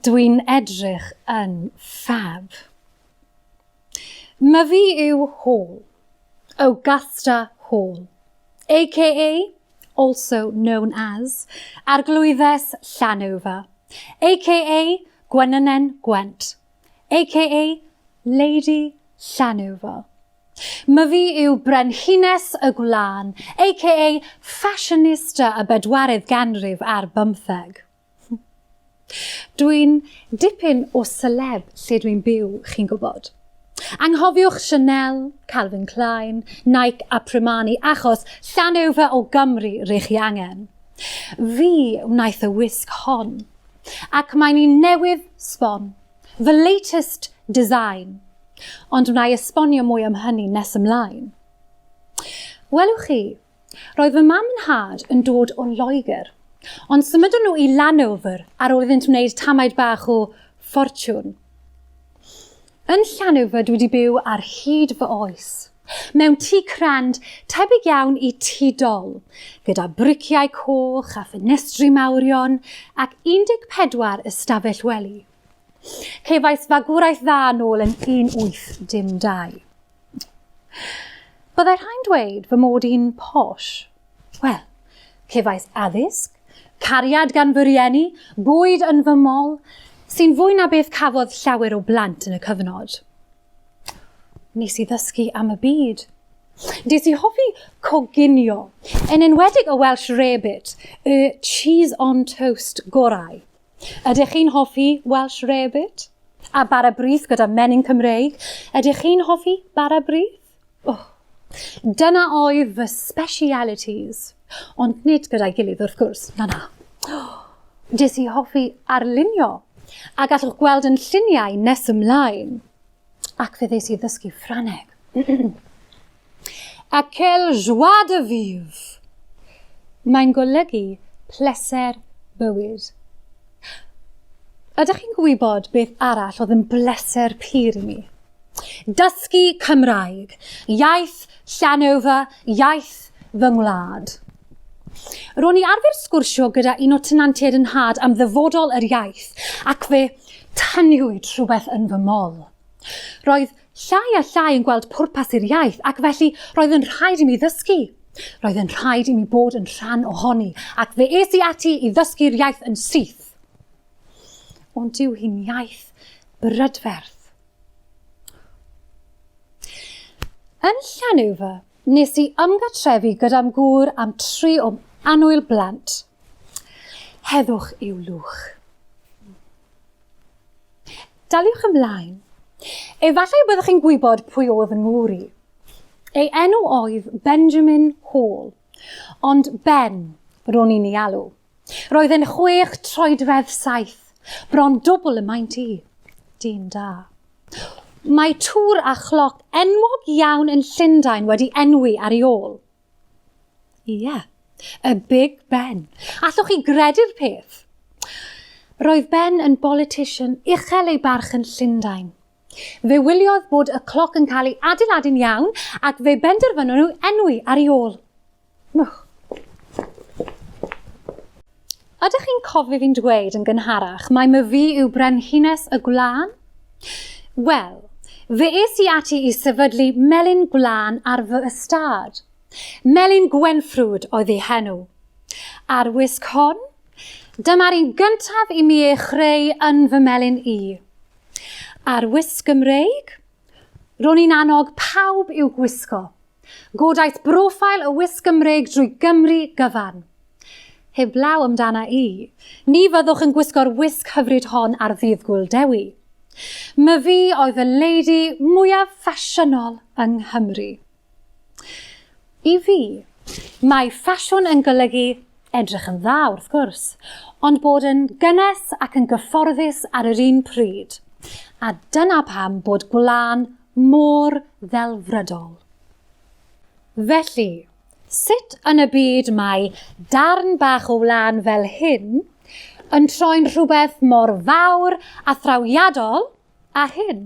Dwi'n edrych yn ffab. Myfi yw Hall. Augusta Hall. AKA, also known as, Arglwyddes Llanover. AKA Gwenynen Gwent. AKA Lady Llanover. Myfi yw Brenhines y Gwlân, AKA Fashionista y bedwaredd ganrif ar bymtheg. Dwi'n dipyn o celeb lle dwi'n byw, chi'n gwybod. Anghofiwch Chanel, Calvin Klein, Nike a Primani achos Llanover o Gymru rych chi angen. Fi wnaeth y wisg hon, ac mae'n un newydd sbon, fy latest design. Ond wna i esbonio mwy am hynny nes ymlaen. Welwch chi, Roedd fy mam yn nhad yn dod o Loegr, ond symudon nhw i Llanover ar ôl iddynt wneud tamaid bach o ffortiwn. Yn Llanover dwi wedi byw ar hyd fy oes, mewn tŷ crand tebyg iawn i tŷ dol, gyda briciau coch a ffenestri mawrion ac 14 ystafell wely. Cefais fagwraeth dda nôl yn 1812. Byddai rhai'n dweud fy mod i'n posh. Wel, cefais addysg, cariad gan fy rhieni, bwyd yn fy mol, sy'n fwy na beth cafodd llawer o blant yn y cyfnod. Nes i ddysgu am y byd. Nes i hoffi coginio, yn enwedig y Welsh Rarebit, y cheese on toast gorau. Ydych chi'n hoffi Welsh Rarebit? A bara brith gyda menyn Cymreig? Ydych chi'n hoffi bara brith? Oh. Dyna oedd fy specialities. Ond nid gyda'i gilydd wrth gwrs, na na. Oh. Des i hoffi arlunio, a gallwch gweld yn lluniau nes ymlaen. Ac fe ddes i ddysgu Ffrangeg. A quelle joie de vivre! Mae'n golygu pleser bywyd. Ydych chi'n gwybod beth arall oedd yn bleser pur i mi? Dysgu Cymraeg, iaith Llanover, iaith fy ngwlad. Ro'n i arfer sgwrsio gyda un o tenantiaid yn nhad am ddyfodol yr iaith, ac fe taniwyd rhywbeth yn fy mol. Roedd llai a llai yn gweld pwrpas i'r iaith ac felly roedd yn rhaid i mi ddysgu. Roedd yn rhaid i mi bod yn rhan ohoni ac fe es i ati i ddysgu'r iaith yn syth. Ond dyw hi'n iaith brydferth. Yn Llanover, nes i ymgartrefu gyda'm gŵr am tri o'm annwyl blant. Heddwch i'w lwch. Daliwch ymlaen. Efallai y byddwch chi'n gwybod pwy oedd yng ngŵr i. Ei enw oedd Benjamin Hall, ond Ben ro'n i'n ei alw. Roedd e'n chwech troedfedd saith, bron dwbl y maint i. Dyn da. Mae tŵr a chloc enwog iawn yn Llundain wedi enwi ar ei ôl. Ie, y Big Ben. Allwch chi gredu'r peth? Roedd Ben yn bolitician uchel ei barch yn Llundain. Fe wyliodd bod y cloc yn cael ei adeiladu'n iawn ac fe benderfynon nhw enwi ar ei ôl. Mwch. Ydych chi'n cofio fi'n dweud yn gynharach mai myfi yw brenhines y gwlân? Wel, fe es i ati i sefydlu melin gwlân ar fy ystâd. Melin Gwenffrwd oedd ei henw. A'r wisg hon? Dyma'r un gyntaf i mi ei chreu yn fy melin i. A'r wisg Gymreig? Ro'n i'n annog pawb i'w gwisgo. Godaeth broffail y wisg Gymreig drwy Gymru gyfan. Heblaw amdana i, ni fyddwch yn gwisgo'r wisg hyfryd hon ar Ddydd Gŵyl Dewi. Myfi oedd y lady mwyaf ffasiynol yng Nghymru. I fi, mae ffasiwn yn golygu edrych yn dda wrth gwrs, ond bod yn gynnes ac yn gyfforddus ar yr un pryd. A dyna pam bod gwlân mor ddelfrydol. Felly, sut yn y byd mae darn bach o wlân fel hyn yn troi'n rhywbeth mor fawr a thrawiadol â hyn?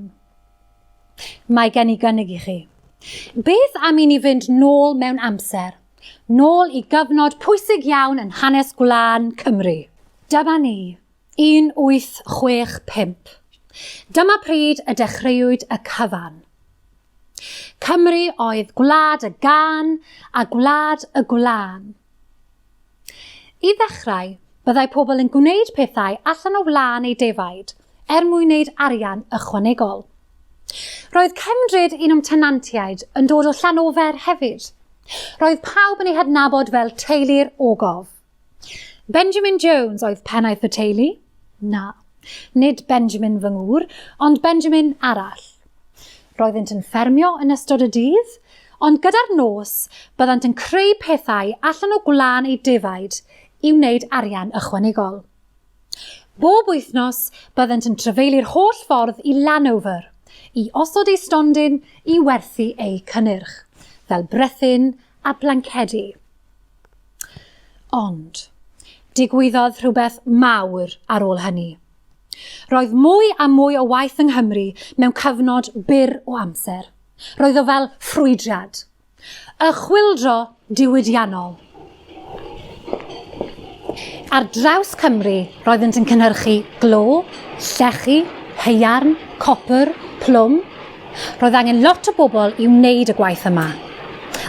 Mae gen i gynnig i chi. Beth am i ni fynd nôl mewn amser, nôl i gyfnod pwysig iawn yn hanes gwlân Cymru? Dyma ni. 1865. Dyma pryd y dechreuwyd y cyfan. Cymru oedd gwlad y gân a gwlad y gwlân. I ddechrau, byddai pobl yn gwneud pethau allan o wlân eu defaid er mwyn wneud arian ychwanegol. Roedd cefndryd un o'm tenantiaid yn dod o Llanofer hefyd. Roedd pawb yn ei hadnabod fel teulu'r ogof. Benjamin Jones oedd pennaeth y teulu? Na, nid Benjamin fy ngŵr, ond Benjamin arall. Roeddynt yn ffermio yn ystod y dydd, ond gyda'r nos byddant yn creu pethau allan o gwlân eu defaid i wneud arian ychwanegol. Bob wythnos byddent yn trafeilio'r holl ffordd i Llanover i osod eu stondin i werthu eu cynnyrch, fel brethyn a blancedi. Ond, digwyddodd rhywbeth mawr ar ôl hynny. Roedd mwy a mwy o waith yng Nghymru mewn cyfnod byr o amser. Roedd o fel ffrwydriad. Y chwyldro diwydiannol. Ar draws Cymru, roeddynt yn cynhyrchu glo, llechi, haearn, copr, plwm. Roedd angen lot o bobl i wneud y gwaith yma.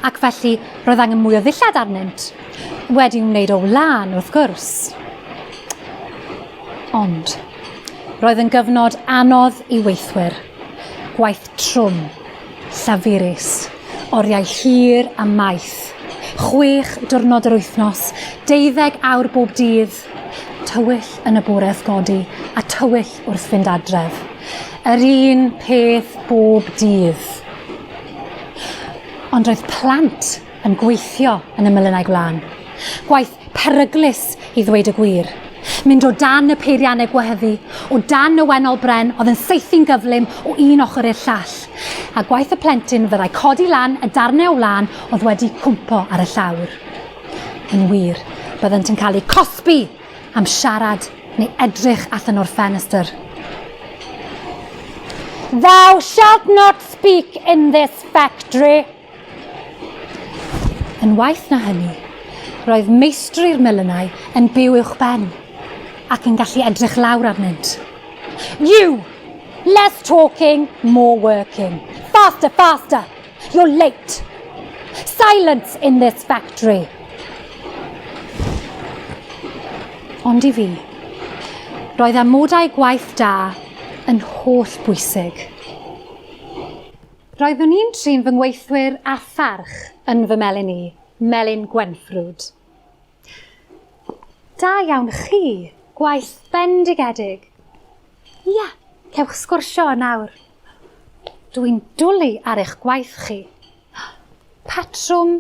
Ac felly, roedd angen mwy o ddillad arnynt. Wedi'w wneud o wlân, wrth gwrs. Ond, roedd yn gyfnod anodd i weithwyr. Gwaith trwm, llafurus, oriau hir a maith, chwech diwrnod yr wythnos, deuddeg awr bob dydd, tywyll yn y bore wrth godi a tywyll wrth fynd adref. Yr un peth bob dydd. Ond roedd plant yn gweithio yn y Melynnau Gwlân. Gwaith peryglus i ddweud y gwir. Mynd o dan y peiriannau gwehyddu, o dan y wennol bren oedd yn saethu'n gyflym o un ochr i'r llall. A gwaith y plentyn fyddai codi lan y darnau o wlân oedd wedi cwmpo ar y llawr. Yn wir, byddent yn cael eu cosbi am siarad neu edrych allan o'r ffenestr. Thou shalt not speak in this factory. Yn waeth na hynny, roedd meistri'r melynau yn byw uwchben ac yn gallu edrych lawr arnynt. You! Less talking, more working. Faster, faster! You're late! Silence in this factory! Ond i fi, roedd amodau gwaith da yn holl bwysig. Roeddwn i'n trin fy ngweithwyr â pharch yn fy melin i, Melin Gwenffrwd. Da iawn chi, gwaith bendigedig. Ia, cewch sgwrsio yn awr. Dw i'n dwlu ar eich gwaith chi. Patrwm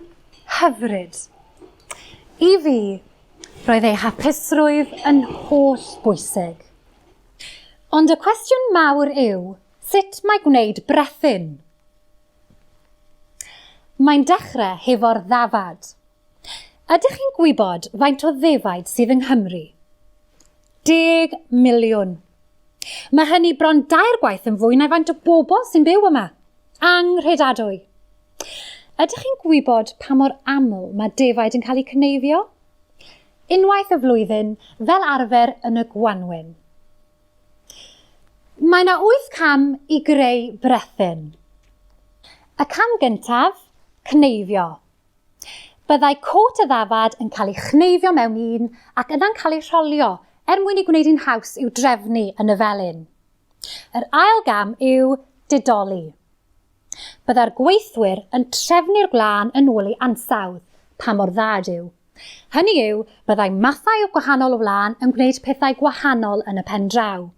hyfryd. I fi, roedd eu hapusrwydd yn holl bwysig. Ond y cwestiwn mawr yw, Sut mae gwneud brethyn? Mae'n dechrau hefo'r ddafad. Ydych chi'n gwybod faint o ddefaid sydd yng Nghymru? 10 miliwn. Mae hynny bron dair gwaith yn fwy na faint o bobl sy'n byw yma. Anghredadwy. Ydych chi'n gwybod pa mor aml mae defaid yn cael eu cneifio? Unwaith y flwyddyn, fel arfer yn y gwanwyn. Mae yna wyth cam i greu brethyn. Y cam gyntaf, cneifio. Byddai cot y ddafad yn cael ei chneifio mewn un ac yna'n cael ei rholio er mwyn ei gwneud hi'n haws i'w drefnu yn y felin. Yr ail gam yw didoli. Byddai'r gweithwyr yn trefnu'r gwlân yn ôl ei ansawdd, pa mor dda ydyw. Hynny yw, byddai mathau gwahanol o wlân yn gwneud pethau gwahanol yn y pen draw.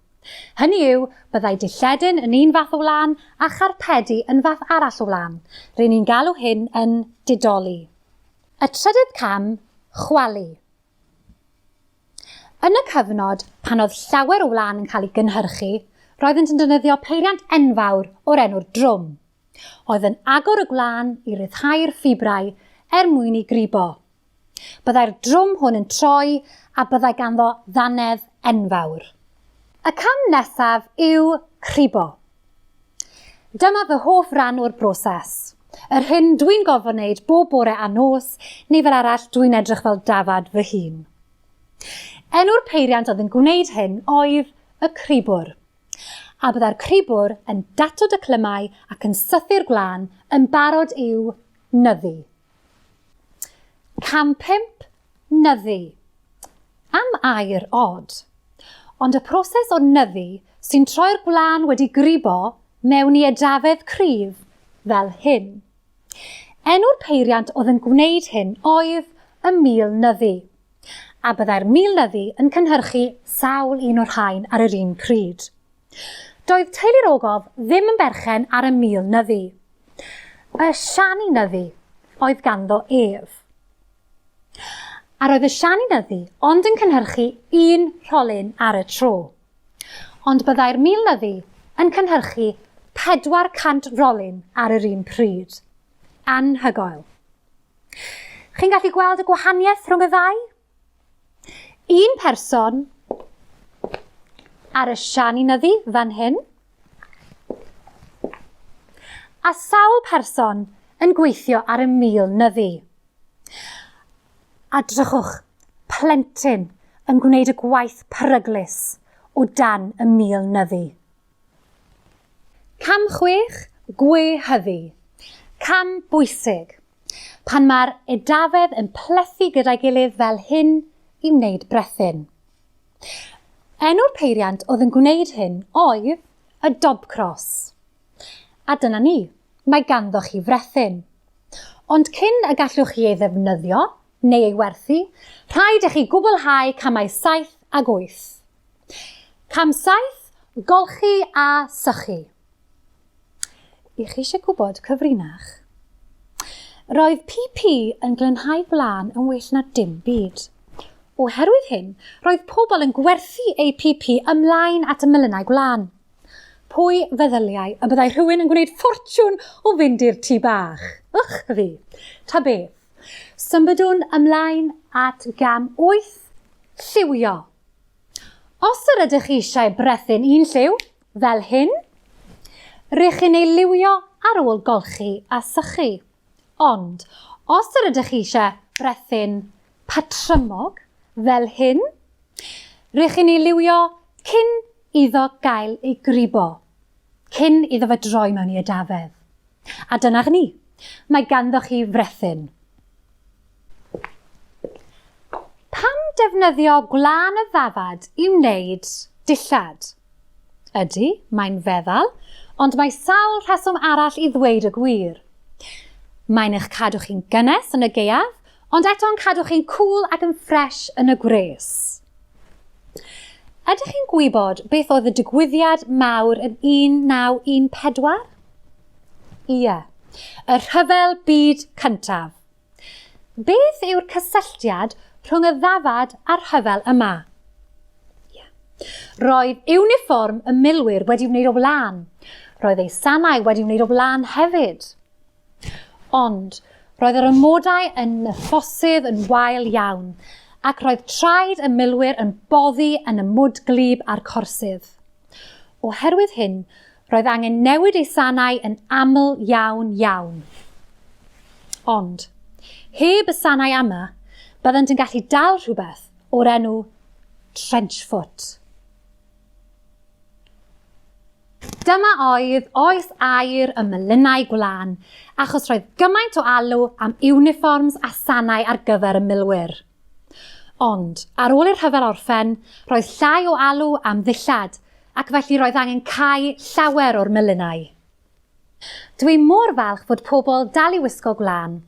Hynny yw, byddai dilledyn yn un fath o wlân a charpedi yn fath arall o wlân. Ry'n ni'n galw hyn yn didoli. Y trydydd cam, chwalu. Yn y cyfnod pan oedd llawer o wlân yn cael ei gynhyrchu, roeddent yn defnyddio peiriant enfawr o'r enw'r drwm, oedd yn agor y gwlân i ryddhau'r ffibrau er mwyn i gribo. Byddai'r drwm hwn yn troi a byddai ganddo ddannedd enfawr. Y cam nesaf yw cribo. Dyma fy hoff ran o'r broses. Yr hyn dwi'n gorfod wneud bob bore a nos, neu fel arall dwi'n edrych fel dafad fy hun. Enw'r peiriant oedd yn gwneud hyn oedd y cribwr. A byddai'r cribwr yn datod y clymau ac yn sythu'r gwlân yn barod i'w nyddu. Cam 5, Nyddu. Am air od. Ond y proses o nyddu sy'n troi'r gwlân wedi gribo mewn i edafedd cryf fel hyn. Enw'r peiriant oedd yn gwneud hyn oedd y mil nyddu. A byddai'r mil nyddu yn cynhyrchu sawl un o'r rhain ar yr un pryd. Doedd teulu'r ogof ddim yn berchen ar y mil nyddu. Y siani nyddu oedd ganddo ef. A roedd y siani nyddu ond yn cynhyrchu un rholyn ar y tro. Ond byddai'r mil nyddu yn cynhyrchu 400 rolyn ar yr un pryd. Anhygoel. Chi'n gallu gweld y gwahaniaeth rhwng y ddau? Un person ar y siani nyddu fan hyn, a sawl person yn gweithio ar y mil nyddu. A drychwch, plentyn yn gwneud y gwaith peryglus o dan y mil nyddu. Cam 6, Gwehyddu. Cam bwysig. Pan mae'r edafedd yn plethu gyda'i gilydd fel hyn i wneud brethyn. Enw'r peiriant oedd yn gwneud hyn oedd y Dobcross. A dyna ni, mae ganddo chi frethyn. Ond cyn y gallwch chi ei ddefnyddio neu ei werthu, rhaid i chi gwblhau camau 7 ag 8. Cam 7, golchi a sychu. I chi eisiau gwybod cyfrinach? Roedd PP yn glanhau gwlân yn well na dim byd. Oherwydd hyn, roedd pobl yn gwerthu eu PP ymlaen at y melinnau gwlân. Pwy feddyliai y byddai rhywun yn gwneud ffortiwn o fynd i'r tŷ bach? Ych fi! Ta beth, symudwn ymlaen at gam 8, lliwio. Os yr ydych chi eisiau brethyn un lliw, fel hyn, rych chi'n ei liwio ar ôl golchi a sychu. Ond, os yr ydych chi eisiau brethyn patrymog, fel hyn, rych chi'n ei liwio cyn iddo gael ei gribo, cyn iddo fe droi mewn i edafedd. A dyna ni, mae ganddo chi frethyn. Pam defnyddio gwlân y ddafad i wneud dillad? Ydy, mae'n feddal, ond mae sawl rheswm arall i ddweud y gwir. Mae'n eich cadw chi'n gynnes yn y gaeaf, ond eto'n cadw chi'n cŵl ac yn ffresh yn y gwres. Ydych chi'n gwybod beth oedd y digwyddiad mawr yn 1914? Ie, y Rhyfel Byd Cyntaf. Beth yw'r cysylltiad rhwng y ddafad a'r rhyfel yma? Yeah. Roedd iwnifform y milwyr wedi wneud o wlân. Roedd eu sanau wedi wneud o wlân hefyd. Ond roedd yr amodau yn y ffosydd yn wael iawn, ac roedd traed y milwyr yn boddi yn y mwd gwlyb a'r corsydd. Oherwydd hyn, roedd angen newid ei sanau yn aml iawn iawn. Ond, heb y sanau ama, byddent yn gallu dal rhywbeth o'r enw trench foot. Dyma oedd oes aur y melinnau gwlân, achos roedd gymaint o alw am iwnifforms a sanau ar gyfer y milwyr. Ond, ar ôl i'r rhyfel orffen, roedd llai o alw am ddillad, ac felly roedd angen cau llawer o'r melinau. Dw i mor falch fod pobl dal i wisgo gwlân,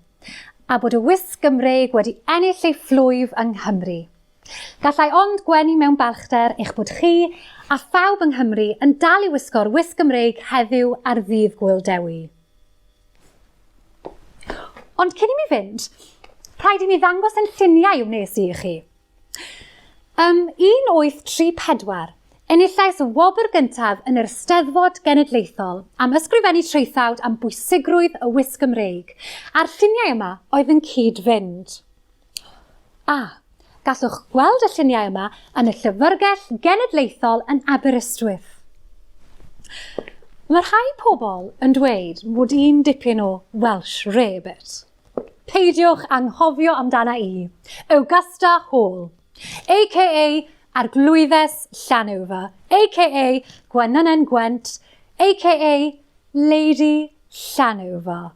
a bod y wisg Gymreig wedi ennill ei phlwyf yng Nghymru. Gallai ond gwenu mewn balchder eich bod chi a phawb yng Nghymru yn dal i wisgo'r wisg Gymreig heddiw ar Ddydd Gŵyl Dewi. Ond cyn i mi fynd, rhaid i mi ddangos yn lluniau wnes i i chi. Ym 1834, enillais y wobr gyntaf yn yr Eisteddfod Genedlaethol am ysgrifennu traethawd am bwysigrwydd y wisg Gymreig, a'r lluniau yma oedd yn cyd-fynd. A, gallwch gweld y lluniau yma yn y Llyfrgell Genedlaethol yn Aberystwyth. Mae rhai pobl yn dweud mod i'n dipyn o Welsh rarebit. Peidiwch anghofio amdana i. Augusta Hall. AKA Arglwyddes Llanover, AKA Gwenynen Gwent, AKA Lady Llanover.